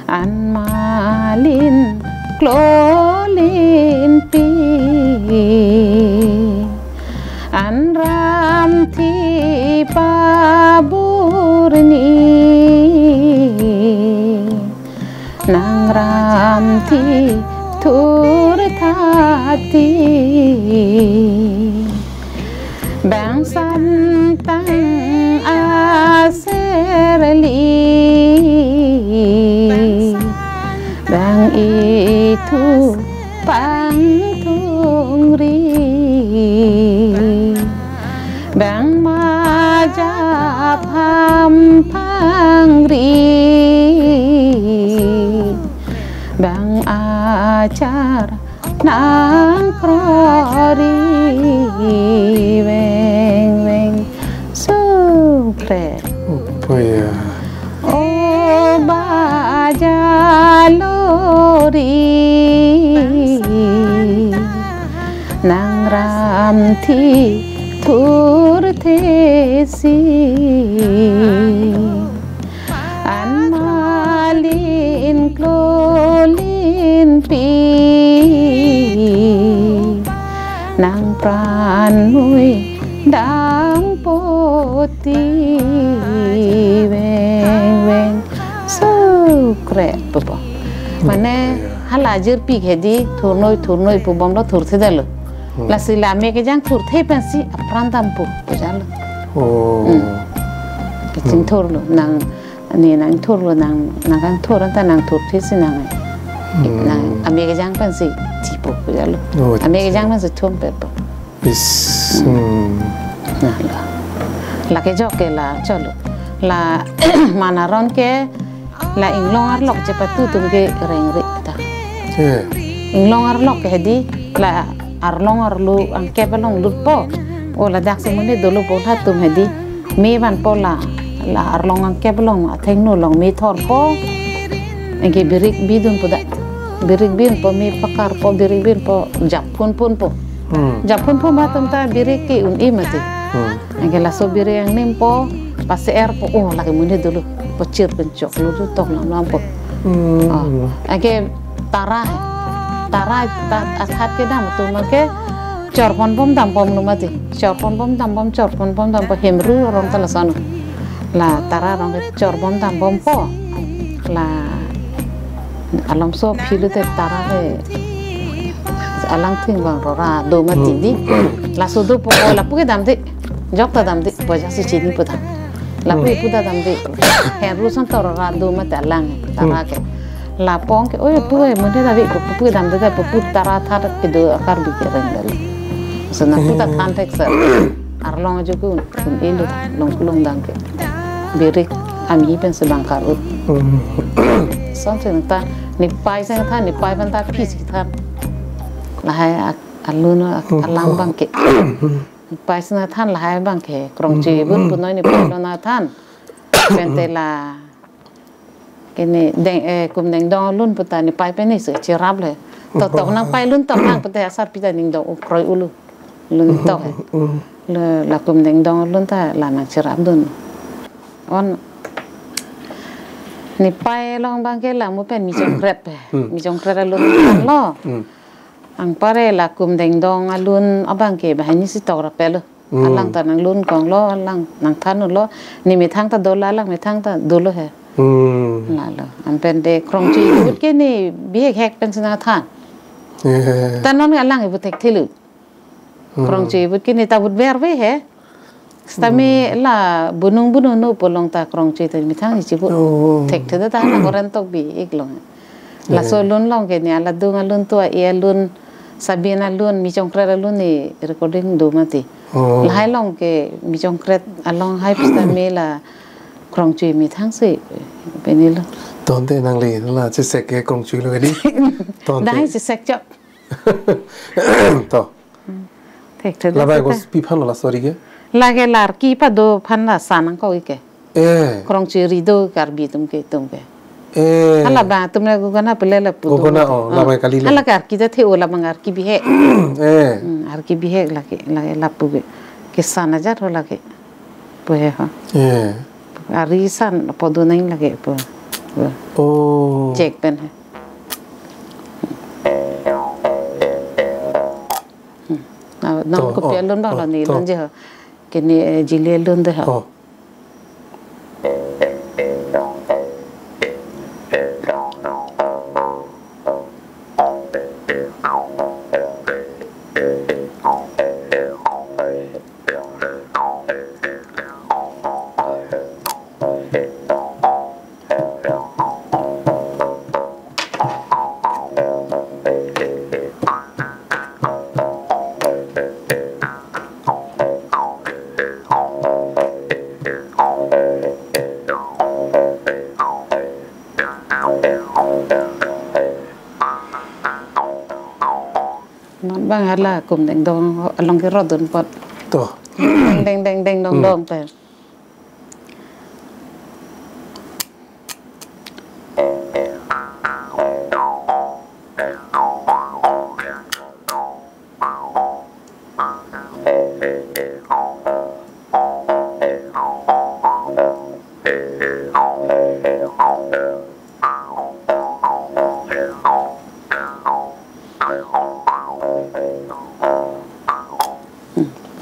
an malin klolinpi an ramthi paburni nang ramthi thurthati bang santang aserli bang ithu pangthungri bang majap ham phangri bang achar nangkrori veng veng sukre. Opai ya. O baja lori nang ramthi thurthesi an malin klolinpi nang pran mui dang poti veng veng sukre pupo. Mane hala ajirpi ke di thurnoi thurnoi pu bomlo thurthedetlo. Hmm. Lasi la me kejang thurthe pensi apran dampo pujalo. Oh. Hmm. Kachingthurlo nang ne nangthurlo nang nangkangthur anta nangthurthesi nang. Hmm. Nang ame kejang pensi thipo pujalo. Oh, ame kejang pensi thumpepo. Is, hmm. Nah, la. Lake jok ke la cholo. La man aron ke la inglong arlok chepatu atum ke rengre ta. Eh. Inglong arlok ke hedi la arlong arlo angkep along lutpo. O ladak si monit dolo po latum hedi me vanpo la, la arlong angkep along athengno along me thorpo. Anke birik bidunpo da. Birik binpo me pakarpo, birik binpo japphunphunpo. Hmm. Japphunphun atum ta birik ke un-e mati. Hmm. Anke laso birik angnimpo, pase-erpo, oh, lake monit dolo, pachir penchoklo tu toklam lampo. Hmm. Oh. Anke tara, tara ta athat kedam atum anke chorponbom dambomlo mati. Chorponbom dambom, chorponbom dambom, hemru arong ta lason. La tara arong ke chorbom dambompo. La alomso philute tara ke alangthing bang rora do mati di. Laso dopo, oh, lapu ke damde. Jok ta damde, boja si chinipo ta. Lapu ipu ta damde. Hemru ason ta rora do mati alang tara ke. Lapong ke, oi, pu, eh, monit ta ave, pu, pu, damde ta, pu, pu, tara tha kedo akar bi kereng dali. So, na pu ta than thek sa. Arlong ajo ke un, un-elo, long kulong dang ke. Birik, ami pen se bang karut. Son se ta, ne pai se ta, ne pai pen ta phi si ta. Lahai ak-, alun ak-, alang bang ke. Ne pai se na than lahai bang ke. Krongche bun punoi ne pailo na than. Pente la Kene deng, eh, kum dengdong alun puta ne pai pen ne se chirap le. Tok tok nang pai lun tok nang puta asar pita ning dong ukroi ulu. Lun tok he. Le la kum dengdong alun ta la nang chirap dun. On. Nepei along abangke lamu pen Mijongkret pe. Hmm. Mijongkret alun thanlo. Hmm. Anpar ke la Kum Dengdong alun abangke banghini si tok rapetlo. Hmm. Alang ta nanglun konglo, alang nangthan-unlo, ne methang ta dolo, alang methang ta dolo he. Hmm. Lalo. Anpen de Krongchui ahut ke ne bihek hek pensi nangthan. Eh. Ta non alang ibu thekthelo. Hmm. Krongchui ahut ke ne ta ahut verve he. Sitame Hmm. la bunung bunung no pu along ta Krongchui ta methang ichibu. Oh. Thekthe ta la Horen Tokbi ik along. Laso Eh. alun along ke ne aladung alun, tu-a-i alun, Sabin alun, Mijongkret alun ne recording do mati. Oh. Lahai along ke Mijongkret along hai pusitame la Krongchui methang si penilo. Tangte nangli la chesek ke Krongchui lo ke dei. Tangte. Dai chesek chok. To. Hmm. Thekthe Labai ta. Kopi aphan lo la sorry ke? Lake la arki pado aphan la sa nangkok ik ke. Eh. Krongchui ri do Karbi atum ke, atum ke. Eh. Hala abang atum le Gogona pule lapu do. Gogona, oh, Ah. labai kalilo. Hala ke arki ta the-o, labang arki bihek. Eh. Hmm, arki bihek lake, lake lapu ke. Kesan ajat ho lake. Pu he ho. Eh. Ari san pado nang lake pu. Pu. Oh. Chek pen he. Hmm. Na, non To, kopi oh, alun ba oh, lo ne to. Lun je ho. Ke ne, eh, Jili alun de ho. Oh. Non abang hala Kum Dengdong along ke rodun apot. To. Deng deng deng deng dong Hmm. dong te.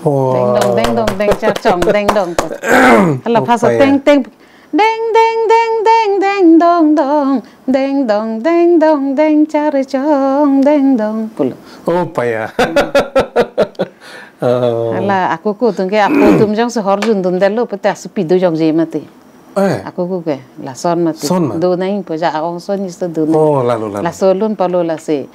Oh. Deng dong, deng dong, deng char chong, deng dong. Hala Oh, phasa paya. Teng teng. Deng deng deng deng deng dong dong. Deng dong deng dong deng char chong deng dong. Pulo. Oh, paya. Hmm. Oh. Hala ako ako atum ke apo atum jongsi hor jun dundetlo pute asopi dojokji mati. Eh. Ako ako ke, lason mati. Son ma? Do nangpo ja, aong son is to do nang. Oh, lalo, lalo. Laso alun palo lasi.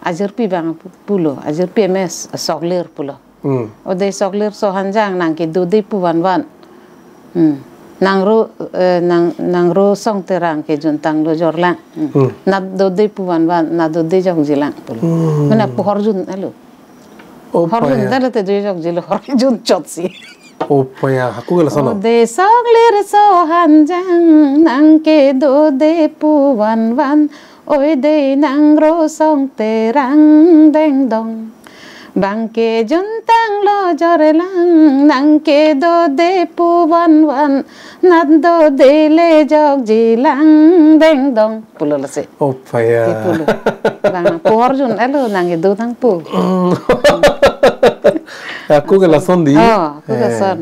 Ajirpi abang pu-, pulo, ajirpi M S Soklir pulo. Hmm. Ode Soklir so hanjang nang kedo de pu vanvan. Hmm. Nang ro, eh, nang, nang ro Song Terang ke juntang lo jorlang. Hmm. Hmm. Nat do de pu vanvan, nat do de jokjilang pulo. Hmm. Mane pu hor jun alo. Oh, Hor jun paya. Dale te dui jokjilo, hor jun chotsi. Oh, paya, ako ke lason lo. Ode Soklir so hanjang nang kedo de pu vanvan. Oi de nang ro Song Terang deng dong. Bang ke juntang lo jorlang nang kedo de pu vanvan. Nat do de le jokjilang deng dong. Pulo lasi. Oh, paya. Ke pulo. Bang nang pu hor jun alo nang kedo nangpo. Mm. Ako ke lason dei. Oh, ako ke Eh. lason.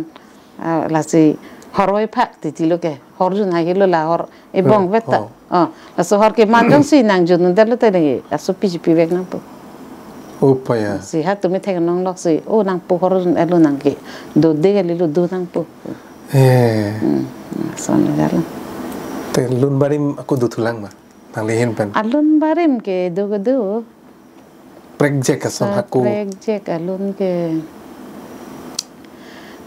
Ah, lasi horvoi phak titi lo ke. Hor jun hai lo la hor. Ebong Eh, vet ta. Oh. Oh, laso hor keman jongsi nang jun dundetlo te lagi. Asopi chipi vek nangpo. Oh, paya. Si ha tumi thek nong loksi. Oh, nang pu hor jun alo nang kedo de kalilo do nangpo. Eh. Hmm, son jalan. Te lun barim ako dothulang ma. Nangli ahin pen. Alun barim kedo kedo. Prekjak ason Ah, hako. Prekjak alun ke.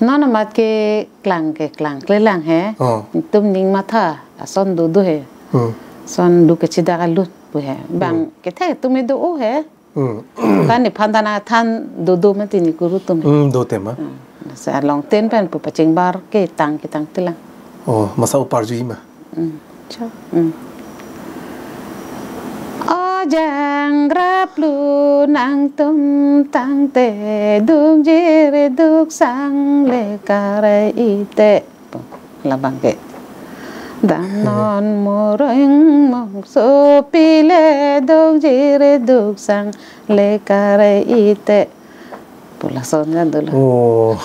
Non amat ke klang ke klangklelang he. Oh. Itum ning matha ason dodo he. Hmm. Son do kachidak alun pu he. Bang Hmm. kethe tumi do-o he. Hmm. Tan nephan ta nangthan dodo mati ne guru atum he. Hmm, do tema. Hmm. Sa along ten pen pu pachingbar ketang ketang tilang. Oh, masa uparju ima. Hmm. Cho. Hmm. Ojang raplu nangtum tangte dukjir duksang le kare ite. Labang ke. Damnon mureng mongso pile duk jire duk sang le kare ite. Pu lason kan dolo. Oh.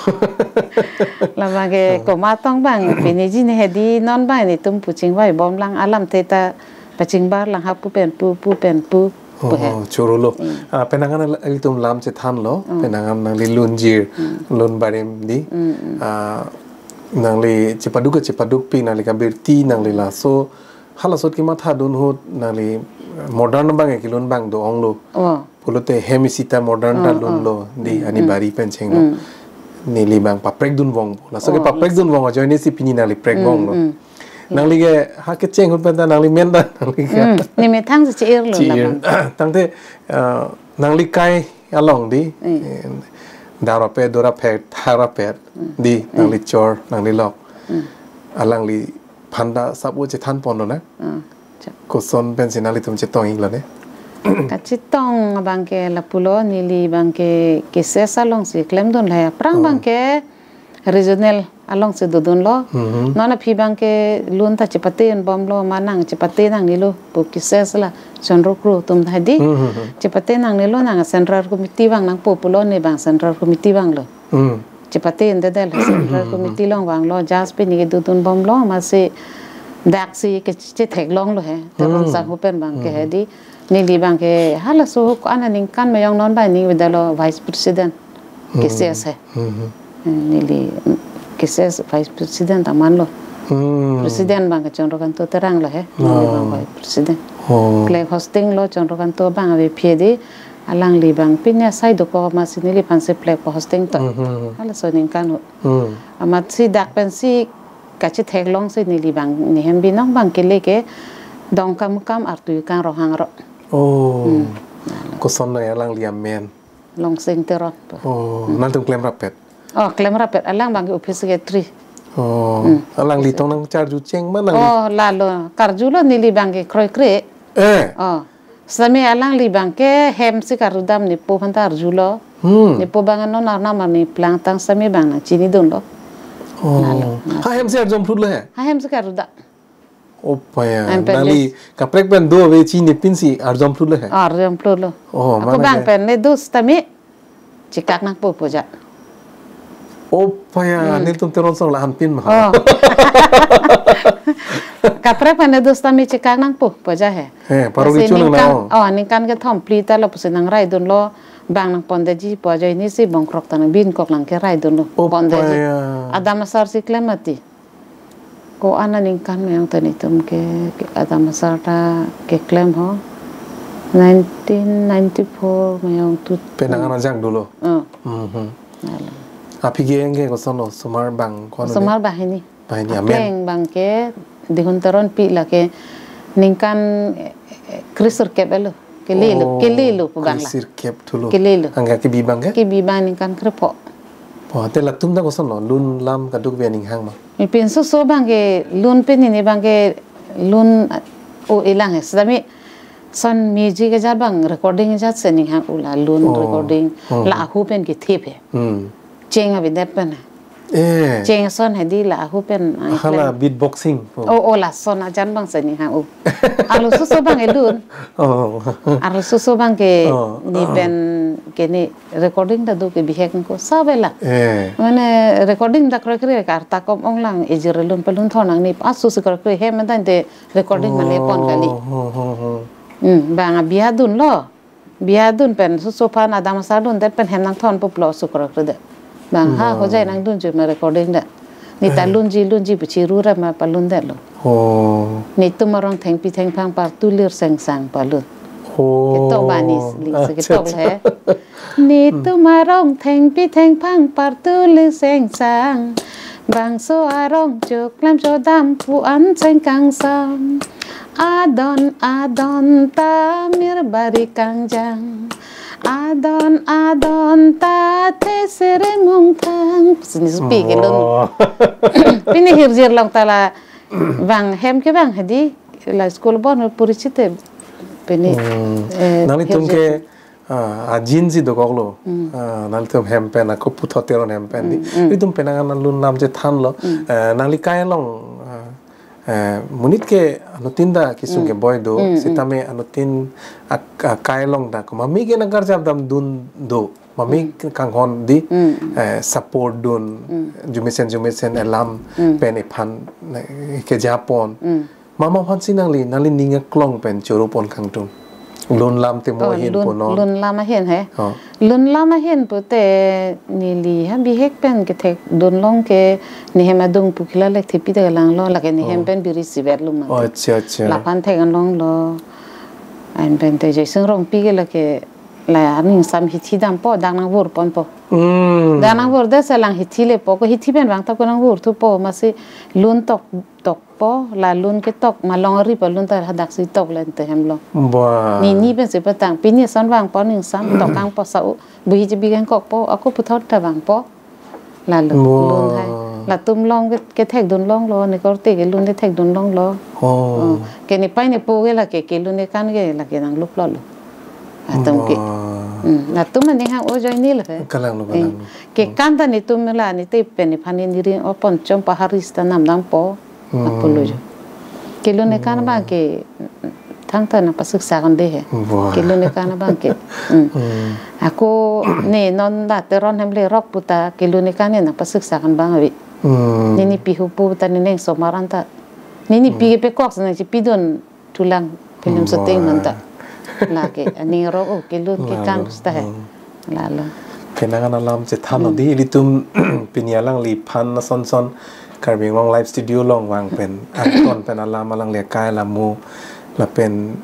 Labang ke komat tong abang, pini ji ne hedi non abang netum pu chingvai bom lang alam te ta pachingbar lang ha pu pen pu, pu pen pu, pu he. Oh, chorolo. Hmm. Ah, penang an ilitum lam chethanlo, Hmm. penang an nangli lunjir, Hmm. lun barim di. Hmm, hmm. Ah, nangli chepaduk chepaduk pi, nangli kabirti, nangli laso, halaso kematha dun ahut, nangli modern abang kelun abang do-onglo. Oh. Pulote hem isi ta modern ta Oh, oh. lunlo, di Hmm, ani hmm. bari pen chenglo. Hmm. Neli abang paprek dun vong. Laso ke Oh, paprek yes. dun vong ajoine si pini nangli prek Hmm, vonglo. hmm. Nangli ke ha kecheng ahut pen ta nangli men ta nangli ke. Hmm, ne methang si che-irlo Che-ir. labang. Tangte, ah, nangli kai along di. Hmm. Eh, darapet, dorapet, tharapet. Hmm. Di, Hmm. nangli chor, nangli lok. Hmm. Alangli aphan ta sap-o chethan ponlo na. Hmm. Cha. Koson pensi nanglitum chetong-iklo ne. Kachetong abang ke lapulo neli abang ke cases along si klemdun lahai. Aphrang Oh. abang ke regional along si dodunlo. Mhm. Non aphi abang ke lun ta chepate bomlo, manang chepate nangnelo pu cases la chonrokro atum hedi. Mhm. Chepate nangnelo, nang central committee vang nangpo pulo, ne abang central committee vanglo. Hmm. Chepate-un-edet, central committee along vanglo, just pini kedodun bomlo, amatsi dak si ke chetheklonglo he. Teron Hmm. sang hu pen abang ke Hmm. hedi. Neli abang ke halaso ahut ko-an aningkan mayong non abang ning vedetlo vice president. Hmm. Cases he. Hmm. Neli cases vice president amanlo. Hmm. President abang ke Chandrakanta Terang lo he. Neli abang Oh. vice president. Oh. Flag hosting lo Chandrakanta abang ave phi di. Alangli abang pini asai dokok amatsi neliphan si flag hosting to. Hmm, hmm, hmm. Halaso aningkan ahut. Hmm. Amatsi dak pensi kachetheklong si neli abang nehem binong abang kele ke Dongkamukam Artu Kangrohang ro. Oh. Hmm. Koson na alangli amen. Longsing Teron. Oh, Hmm. nangtum klemrapet. Oh, klemrapet. Alang abang ke office secretary. Oh, Hmm. alangli tong nangcharju cheng ma nangli? Oh, lalo. Karjulo neli abang ke kroikre. Eh. Oh. Sami alangli abang ke hem si karjudam nepo aphan ta arjulo. Hmm. Nepo abang non arnam arni plangtang sami abang nangchinidunlo. Oh. Lalo. Ha hem si arjom phutlo he? Ha hem si karjuda. Opa ya. Em pen Nangli yes. kaprek pen do ave chinine pensi arjom phutlo he? Arjom phutlo. Oh, Ako mana abang ke? pen le dus tami. Chekak nangpo pu ja. Opa ya, Hmm. nelitum Teron song la-an pin ma. Oh. Kaprek pen le dus tami chekak nangpo pu ja he. He, parong Lasi richu nang ningkan, na, oh. oh, ningkan kethom phli ta lapusi nangraidunlo, abang nangpondetji pu ajoine si bongkrok ta nangbin kok lang keraidunlo. Opa Pondetji. ya. Adam asar si klem mati. Ko-an aningkan mayong ta netum ke, ke Adam asar ta keklem ho. Nineteen ninety-four mayong tu. Penang an ajang dolo. Oh. Mhm. Lalo. Aphi ke-eng ke kosonlo, osomar abang ko-an Osomar banghini. Banghini amen. Apleng abang ke Dihun Teronpi lake ningkan, eh, eh, kresirkep elo. Kelelo, Oh, kelelo pu abang la. kresirkep thulo. Kelelo. Anke kebi abang ke? Kebi abang ningkan krepho. Wah, te latum ta kosonlo, lun lam kadokave aning hang ma? Nepinso oso abang ke lun pini ne abang ke lun, uh, o-elang he. Sitame son music ajat abang recording ajat si aning hang-o la lun Oh. recording. Hmm. La ahu pen kethip he. Hmm. Cheng avedetpen he. Eh. Cheng ason hedi la ahu pen, ah, Hala klem. beatboxing. Oh. Oh, oh, lason ajat abang si aning hang-o. Arloso oso abang ke lun. Oh. Arloso oso abang ke Oh. ne pen ke ne recording ta do ke bihek ko sa bela. Eh. Mane recording ta kroikre karta kom ong lang ejir lun pelun thon nangne aso si kroikre hem tangte recording mane pon kali. Oh, oh, oh, oh. Hmm, abang biya dunlo. Biya dun pen oso oso aphan Adam asar dundet pen hem nangthon puplo oso kroikre det. Abang ha Oh. hojai nangdunji ma recording det. Ne ta Eh. lunji lunji pu chiru ra ma palundetlo. Oh. Netum arong thengpi thengphang partu lir sengsang palun. Oh. Ketok bani ling se Acha, ketok acha. he. Netum arong thengpi thengphang partu lir sengsang. Bangso arong choklem chodam pu an seng kangsam. Adon adon ta mir bari kangjang. Adon adon ta the sere mungthang. Sini supi ke lun. Oh. Pini hirjir long ta la abang hem ke abang hedi la school bon puri chite pini, Hmm. eh, Nanglitum hirjir ke, ah, ajin si dokoklo. Hmm. Ah, nanglitum hem pen ako puthot Teron hem pen di. Hmm, hmm. Itum penang an lun lam chethanlo. Hmm. Eh, nangli kai along, ah, Eh, monit ke anuttin ta kesung keboi do, sitame anuttin ak-, akai along ta komat meme ke nangkarjap damdun do, meme kanghon di, eh, support dun, jumesen jumesen alam pen iphan, eh, kejapon. Mama aphansi nangli, nangli ning aklong pen choro pon kangtung. Lun lam te mo Oh, ahin lun, punon. Lun lam ahin he. Oh. Lun lam ahin pute neli ha bihek pen kethekdun long ke nehem adung pu kila lek thepi ta langlo, lake nehem Oh. pen biri sivet lum Oh, mati. Acha, acha. Laphan thek anlong lo. An pen te Joysing Rongpi ke lake la aning sam hithi dampo, dak nangvur ponpo. Hmm. Dak nangvur de selang hithi lepo, ko hithi pen vang ta ko nangvur thupo, masi lun tok tokpo, la lun ketok, malong ari pa lun ta hadaksi tok le te hem lo. Ba. Nini pensi petang, pini ason vangpo ning sam, tok kangpo sa-u, buhi chebi kangkokpo, ako puthot ta vangpo. Lalo, Ba. lun hai. Latum long ke, kethekdun long lo, ne korte ke lun kethekdun long lo. Oh. Oh. Ke nepei nepo ke lake, ke lun kekan ke lake nanglup lo lo. Atum ke. Ba. Hmm, latum mane hang o join ni lo he. Kalang lo, Eh, kalang lo. Ke Hmm. kan ta netum la, ne te pen nephan ne niring o pon chom pa haris ta nam dampo. Hmm. Apolo jo. Ke lun kekan Hmm. abang ke thangta nangpasuksa kan de he. Wah. Ke lun kekan abang ke. Hmm. Hmm. Ako ne non da Teron hem le rok puta ke lun kekan ne nangpasuksa kan abang ave. Hmm. Nini pihu puta ne neng somaran ta. Nini Hmm. pi kepekok sa nangchipidun thulang film Wah. shooting non ta. Lake aning rok o ke lun kekan Lalo. pusta he. Hmm. Lalo. Penang an alam chethan Hmm. di ilitum pini alangliphan ason son Karbi Anglong Live Studio along vang pen angton pen alam alangli akai alam mo lapen,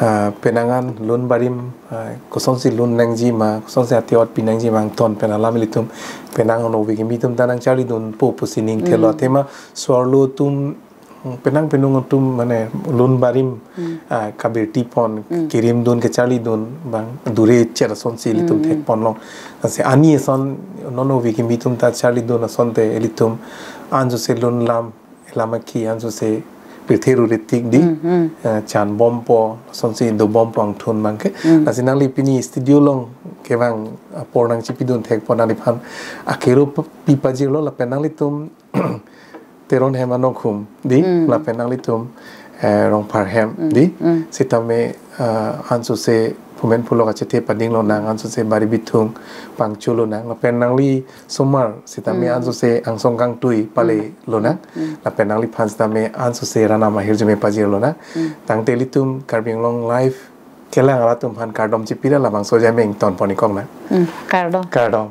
ah, penang an lun barim, ah, kosonsi lun nangji ma, kosonsi atiot pi nangji ma angton pen alam ilitum penang an ove kimi atum ta nangcharlidunpo pusi ning thelo Hmm. athema so-arlo atum penang penung atum mane lun barim, Hmm. ah, kabirti pon, Hmm. kirim dun kecharlidun abang dure chet asonsi ilitum Hmm, thek hmm. pon long. Lasi ani ason non ove kimi atum ta charlidun asonte ilitum anjose lun lam, lam aki anjose pirthe rure tik di, Hmm, hmm. ah, chan bompo, asonsi do bompo angthun abang ke. Hmm. Lasi nangli pini studio along kevang apor nangchipidun thekpo nangliphan akero p-, pi pajirlo lapen nanglitum Teron hem anokhum di, Hmm. lapen nanglitum, eh, Rongphar hem Hmm, di, hmm. sitame, eh, ansose phumen phulo kachethe pading lonang, ansose bari bithung pangcho lonang, lapen nangli somar sitame Hmm. ansose angsong kangtui pale Hmm. lonang, Hmm. lapen nangliphan sitame ansose ranam ahirjume pajir lonang. Hmm. Tangte ilitum Karbi Anglong Live kelang arat atum aphan kardom chipira labangso jame ington pon-ik kok nang. Hmm. Kardom. Kardom.